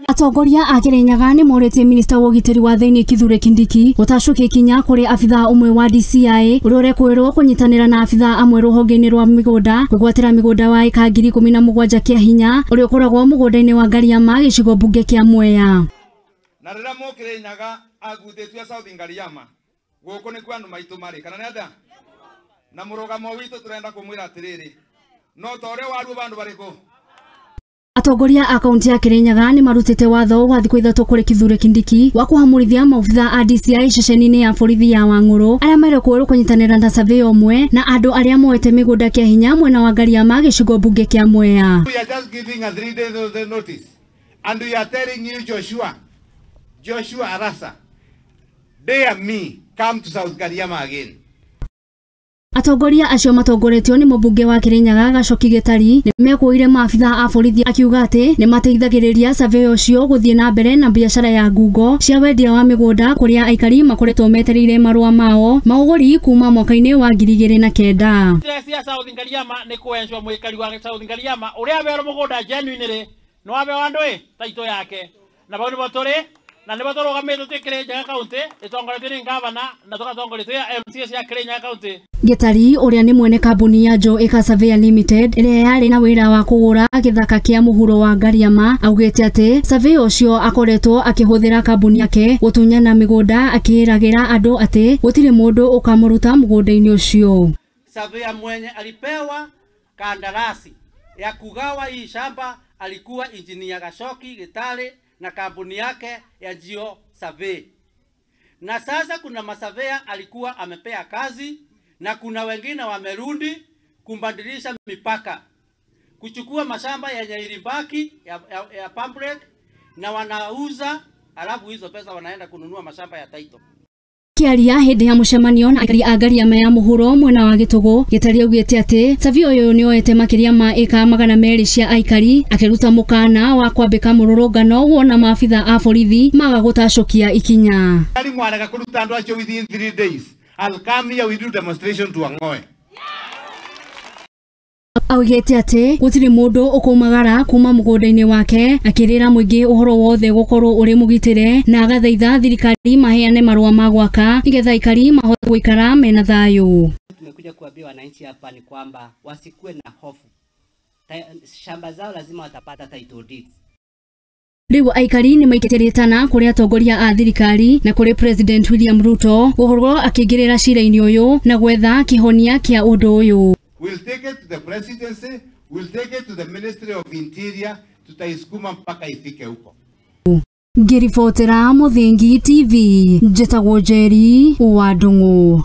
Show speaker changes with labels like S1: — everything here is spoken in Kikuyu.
S1: Atongoria a Kirinyaga nĩ morĩtie minista wa ũgitĩri wa thĩinĩ Kithure Kindiki gũtacũkia ikinya kũrĩ abithaa ũmwe wa DCI ũrĩa ũrekũĩrwo kũnyitanĩra na abithaa amwe rũhonge-inĩ rwa mĩgũnda kwĩgwatĩra mĩgũnda wa ĩka 17,000 kĩa hinya ũrĩa ũkoragwo mũgũnda-inĩ wa Ngariama gĩcigo mbunge kĩa Mwea.
S2: Na rĩrĩa mũkĩrĩnyaga agutĩtue South Ngariama gũkũ nĩkuo andũ maitũ marĩ kana nĩ atĩa? Na mũrũgamo witũ tũrenda kũmwĩra atĩrĩrĩ, no ta ũrĩa waruo bandũ barĩkũ.
S1: Atongoria a kaunti ya Kirinyaga nĩ marutĩte watho wa thikũ 3 kũrĩ Kithure Kindiki wa kũhamũrithia maobithaa a DCI ceceni-inĩ ya borithi ya Wang'ũrũ arĩa merekũĩrwo kũnyitanĩra na surveyor ũmwe na andũ arĩa moete mĩgũnda kĩa hinya mwena wa Ngariama gĩcigo mbunge kĩa Mwea.
S2: We are just giving a 3 days notice and we are telling you Joshua Arasa, dare me come to South Ngariama again.
S1: Atongoria acio matongoretio nĩ mũmbunge wa Kirinyaga Gacoki Gĩtari nĩ mekũire maabithaa a borithi akiuga atĩ nĩ mateithagĩrĩria surveyor ũcio gũthiĩ na mbere na biacara ya ngungo cia wendia wa mĩgũnda kũrĩa aikari makoretwo metereire marũa mao ma ũgũri kuma mwaka-inĩ wa 2009.
S3: Cia South Ngariama nĩ kwenjwo mwikari wa South Ngariama ũrĩa aberwo mũgũnda genuine rĩ no abe andũ ĩ taito yake na bau nĩbo tũrĩ na nĩbo tũrũgamĩte twĩ Kirinyaga County ĩtongoretio nĩ ngavana na tũgatongorio twĩ MCA cia Kirinyaga County.
S1: Gĩtari ũrĩa nĩ mwene kambuni ya Joe Acre Surveyor Limited ĩrĩa yarĩ na wĩra wa kũgũra gĩthaka kĩa mũhuro wa Ngariama augĩte atĩ surveyor ũcio akoretwo akĩhũthĩra kambuni yake gũtunyana mĩgũnda akĩragĩra andũ atĩ gũtirĩ mũndũ ũkamũruta mũgũnda-inĩ ũcio.
S4: Surveyor mwenye alipewa kandarasi ya kugawa hii shamba alikuwa Engineer Gacoki Gitari na kampuni yake ya Geo Survey. Na sasa kuna masavea alikuwa amepea kazi na kuna wengine wamerudi kumbadilisha mipaka, kuchukua mashamba yenye ilibaki ya pambrek na wanauza, alafu hizo pesa wanaenda kununua mashamba ya title.
S1: Kĩaria hĩndĩ ya mũcemanio na aikari a Ngariama ya mũhuro mwena wa Gĩtũgũ, Gĩtari augĩte atĩ surveyor ũyũ nĩoete makĩria ma ĩka 200 cia aikari akĩruta mũkana wa kwambĩka mũrũrũngano wona maabithaa a borithi maga gũtacũkia ikinya.
S2: Ari mwarega kũruta andũ acio within 3 days. I'll come here, we do demonstration to Ang'oe.
S1: Augĩte atĩ gũtirĩ mũndũ ũkũmagara kuma mũgũnda-inĩ wake akĩrĩra mũingĩ ũhoro wothe gũkorwo ũrĩ mũgitĩre na agathaitha thirikari maheane marũa ma gwaka nĩgetha aikari mahote gũikara mena thayũ.
S5: Tumekuja kuambia wananchi hapa ni kwamba wasikuwe na hofu, shamba zao lazima watapata title deeds.
S1: Rĩu aikari nĩ maikĩtie rĩtana kũrĩ atongoria a thirikari na kũrĩ President William Ruto gũkorwo akĩingĩrĩra cira-inĩ ũyũ na gwetha kĩhonia kĩa ũndũ ũyũ.
S2: We'll take it to the presidency, we'll take it to the Ministry of Interior, tutaisukuma mpaka ifike huko.
S1: Ngĩribotera Mũthingi TV, njĩtagwo Njeri wa Ndung'u.